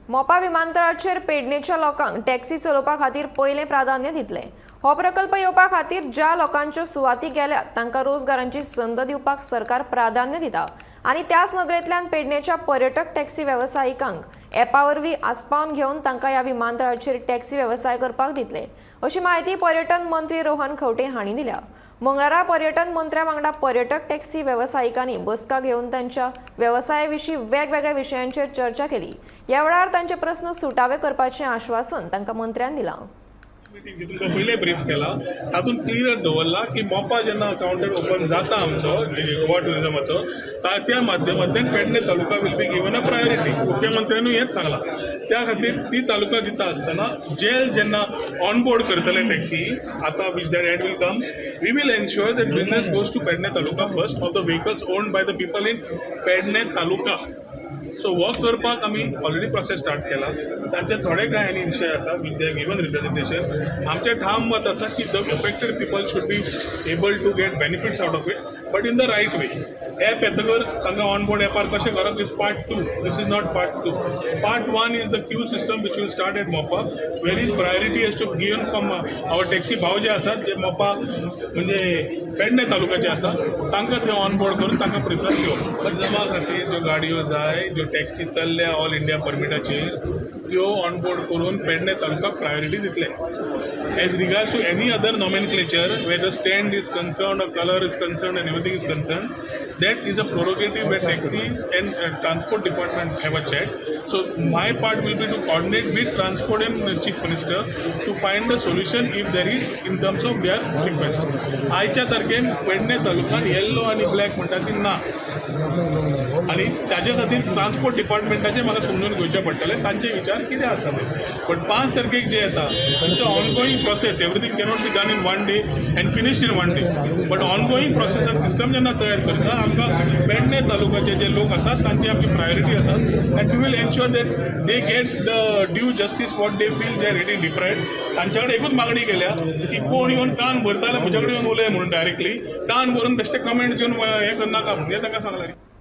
मोपा विमानतळाचेर पेडणेच्या लोकांक टॅक्सी चलोवपा खातीर पयलें प्राधान्य दितले. हो प्रकल्प येवपा खातीर ज्या लोकांच्यो सुवाती गेल्यात तांकां रोजगारांची संद दिवपाक सरकार प्राधान्य दिता आनी त्याच नदरेंतल्यान पेडणेच्या पर्यटक टॅक्सी वेवसायिकांक एपा वरवीं आस्पावन घेवन तांकां ह्या विमानतळाचेर टॅक्सी वेवसाय करपाक दितले, अशी म्हायती पर्यटन मंत्री रोहन खंवटे हांणी दिल्या. मंगळारा पर्यटन मंत्र्या वांगडा पर्यटक टॅक्सी वेवसायिकांनी बसका घेवन तांच्या वेवसाया विशीं वेगवेगळ्या विशयांचेर चर्चा केली. ह्या वेळार तांचे प्रस्न सुटावे करपाचें आश्वासन तांकां मंत्र्यान दिलां. मिटींग जी तुमकां पयलें ब्रीफ केला, तातूंत क्लियर दवरला की मोपा जेन्ना कावंटर ओपन जाता आमचो गोवा टुरिजमाचो, त्या माध्यमांतल्यान Pedne taluka will be given a priority. मुख्यमंत्र्यानूय हेंच सांगलां. त्या खातीर ती तालुका दिता आसतना जेल जेन्ना ऑन बोर्ड करतले टॅक्सी आतां, which that add will come, we will ensure that business goes to Pedne taluka first of the vehicles owned by the people in Pedne taluka. So work करपाक आमी already process start केला. तांचे थोडे कांय आनी विशय आसा which they given representation. आमचें ठाम मत आसा की the affected people should be able to get benefits out of it, but in the right way. App येतकर तांकां ऑन बोर्ड एपार कशें करप is part two. This is not part two. Part one is the queue system which will start at Mopa, where is priority has to given from our taxi भाव जे आसात, जे मोपा म्हणजे पेडणे तालुक्याचे आसा, तांकां थंय ऑन बोर्ड करून तांकां प्रिफरन्स दिवप. टुरिजमा खातीर ज्यो गाडयो जाय, ज्यो टॅक्सी चल्ल्या ऑल इंडिया परमिटाचेर, त्यो ऑन बोर्ड करून पेडणे तालुकाक प्रायोरिटी दितले. As regards to any other nomenclature, where the stand is concerned or color is concerned and everything is concerned, that is a prerogative where taxi and transport department have a chat. So my part will be to coordinate with transport and chief minister to find a solution if there is in terms of their request. आयच्या तारखेन पेडणे तालुक्यात येल्लो आनी black म्हणटा ती ना आनी ताजे खातीर transport डिपार्टमेंटाचें म्हाका समजून घेवचें पडटलें, तांचे विचार कितें आसा ते. बट 5 तारखेक जे येता, it's a ongoing process. Everything cannot be done in one day and finished in one day, but ongoing प्रोसेसान सिस्टम जेन्ना तयार करता, आमकां पेडणे तालुक्याचे जे लोक आसात तांची आमची प्रायोरिटी आसा and we will ensure that they get the due justice what they feel they are getting deprived. तांच्या कडेन एकूच मागणी केल्या की कोण येवन कान भरता जाल्यार म्हजे कडेन येवन उलय म्हणून, डायरेक्टली कान भरून बेश्टे कमेंट येवन हें करनाका म्हणून हें तांकां सांगलां.